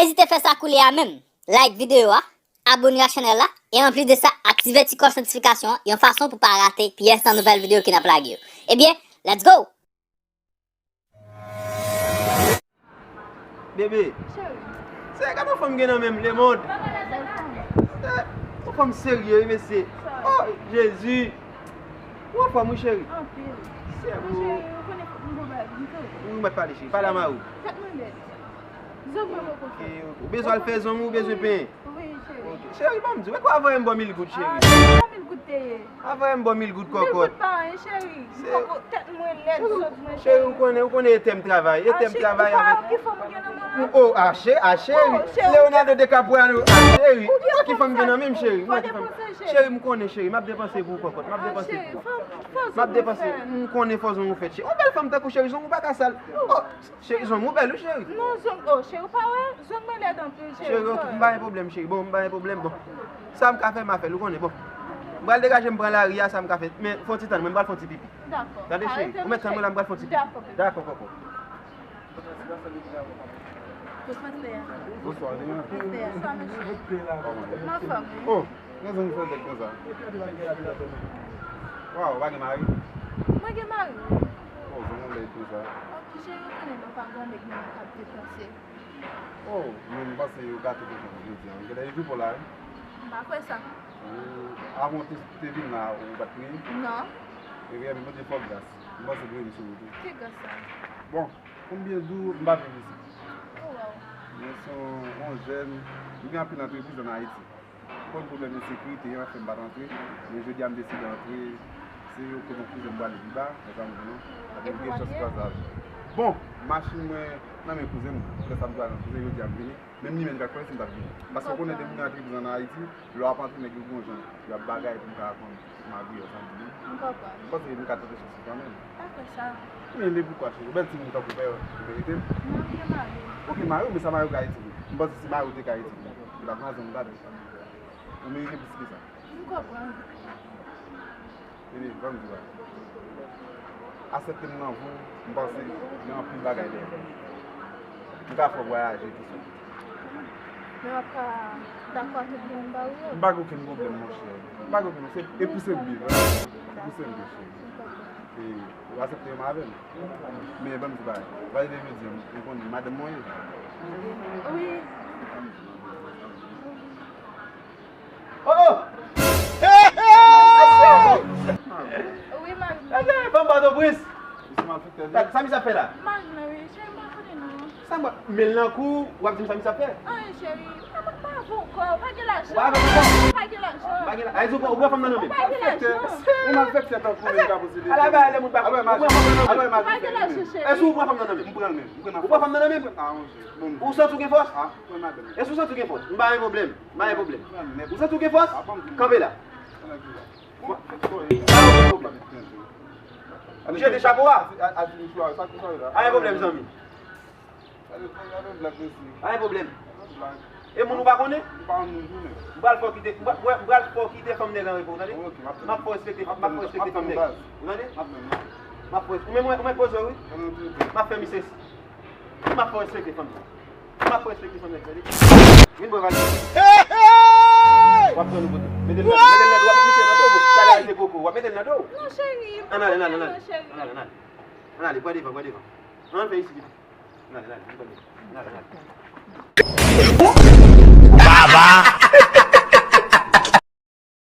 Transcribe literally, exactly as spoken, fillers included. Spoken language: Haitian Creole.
Ezite fè sa koulye a menm. Like videyo a, abone ak chanèl la, e anplis de sa, aktive ti klòch notifikasyon an yon fason pou pa rate pyès nan nouvèl videyo ke n ap lage yo. Ebyen, let's go! Bebe. Cheri. Se gade yon fanm gen nan menm lemond. Bèl fanm. Eh, yon fanm serye, wi, mesye. Oh, Jezi. Ou anfòm, wi, cheri. Anpil. Se bon. Cheri, ou konnen fòk m gon bagay pou m di w. Wi, mwen pale, cheri. Pale a mari w. Tèt mwen lèd. Zong mwen poko fèt. Ok, ok. Ou bezwen al fè zong ou bezwen penyen? Wi, cheri. Ok. Cheri, ban m di w, e kwa voye m bò mil goud, cheri? Ah, se pa mil goud te ye. Avoye m bò mil goud kòkòt. Mil goud pa anyen, cheri. Kòkòt, tèt mwen lèd, zòt mwen. Cheri, ou konnen, ou konnen e tè m travay, e tè m travay avèk. Ki fanm ou gen nan men w? Oh, a cheri, a cheri. Leonardo DiCaprio, a cheri. Ki fanm gen nan men m, cheri? Mwen ki fanm. Cheri, m konnen, cheri, m ap depanse pou ou kòkòt, m ap depanse pou ou. M ap depanse, m konnen fò zong ou fèt, cheri. Yon bèl fanm tankou cheri, zong ou pa ka sal. Oh, cheri, zong ou bèl, wi, cheri. Non, zong, oh, cheri, ou pa wè? Zong mwen lèd anpil, cheri. Cheri, ok, m pa gen pwoblèm, cheri. Bon, m pa gen pwoblèm, bon. Sa m ka fè, m a fè l, ou konnen, bon. M pral degaje m pran lari a, sa m ka fè. Men, fè yon ti tann, mwen, m pral fè yon ti pipi. Dakò. Tande, cheri. Ou mèt tann mwen la, m pral fè yon ti pipi. Dakò. Dakò, kòkò. Bonswa, Adrien. Bonswa, mesye. Kòman w ye? M anfòm, wi. Oh, gen zanmi fè dèk konsa. Waw, ou pa gen mari? Mwen gen mari, wi. Oh, zanmi w lèd konsa. Ok, cheri, ou konnen nou pa gen nèg nou k ap depanse. Oh, men m panse yo gate kontan jodi a. Genlè yo tou pou la, wi. M pa kwè sa. Ou, avan w te, te vin la, ou pa t kriye? Non. Ebyen, Bondye fè w gras. M panse w reyini sou wout ou. Ki gras sa? Bon, pou m byen di w, m pa viv isit. Oh, waw. Mwen se yon, yon jèn, m gen anpil antrepriz ann Ayiti. Konn pwoblèm ensekirite an fè m pa t antre, men jodi a m deside antre. Se yon kote yon kouzen m prale pi ba, konsa m di non. Epi m gen chans kwaze avè l. Bon, machin mwen nan men kouzen m, lè sa m pral nan kouzen, yo di a m vini. Menm nimewo m pa t konnen si m t ap vini. Paske w konnen depi m gen antrepriz ann Ayiti, lè w ap antre nèg yo gen yon jan, y ap bagay pou m ka konn magouye, sa m di non. M konprann. M panse m ka tante chans mwen kanmenm. Pa fè sa. Men le poukwa cheri, ou bèl timoun tankou w, ou merite m. Mwen gen mari. Ou gen mari, men sa mari w ka itilize. M panse si mari w te ka itilize, li pa t nan zòn m tande. Ou merite plis ke sa. M konprann. Ebyen, ban m di w bagay. Aksepte m nan vi w, m panse gen anpil bagay dèyè. M ka fè w vwayaje tou. Men w ap ka dakò ak tout moun ba ou yo? M pa gen okenn pwoblèm, monchè. M pa gen okenn, se, e pou se m viv, wi. E pou se m viv, cheri. E, ou aksepte menm avè m. Men ban m di w bagay. Valide jodi a, m konnen madanm mwen ye. Wi. Oh, oh! Hey, hey! Wi, mari m. Hey, hey, fanm pa t o priz. Misye malfektè, non? Sa misye ap fè la? Mari m nan, wi. Cheri, m pa konnen non. Sa mwen, men l nan kou, w ap di m sa misye ap fè? Anyen, cheri. Ou pa, pa avè w kò, ou pa gen lajan. Ou pa avè m kò? Ou pa gen lajan. Pa gen la-, a, ou pran, ou pran fanm nan nan men m? Ou pa gen lajan. Ou malfektè tankou mwen ka posede. Ala ba, lè moun pa, ou pran fanm nan nan men m? Ou pa gen lajan, cheri. Èske ou pran fanm nan nan men m? M pran l menm. M pran l. Ou pran fanm nan nan men m? Ah, monchè. Bon. Ou santi w gen fòs? Ah, m pran madanm. Èske ou santi w gen fòs? M pa gen pwoblèm. M pa gen pwoblèm. Ou santi w gen fòs? Kanpe la. Pa gen pwoblèm. Jete chapo a. Pa gen pwoblèm, zanmi. Pa gen pwoblèm. E moun ou pa konnen? M pral fè w kite, m pral, m pral fè w kite fanm nèg an repo, ou tande? M ap fè w respekte, m ap fè w respekte fanm nèg. Ou tande? M ap fè w, ou menm, ou menm poze w, wi. M ap fè misye M ap fè w respekte fanm nan. M ap fè w respekte fanm nan, tande. Vin bò valiz. Hey, hey! W ap pran nou kote. Mete l nan, mete l nan do, w ap mete l nan do. Sa gade se koko, w ap mete l nan do. Non, cheri, m pa konprann non, cheri. Ann ale, ann ale, ann ale. Ann ale, ann ale. Ann ale, pran devan, pran devan. Ann fè isi. Ann ale, ann ale, vin pran devan. Ann ale, ann ale.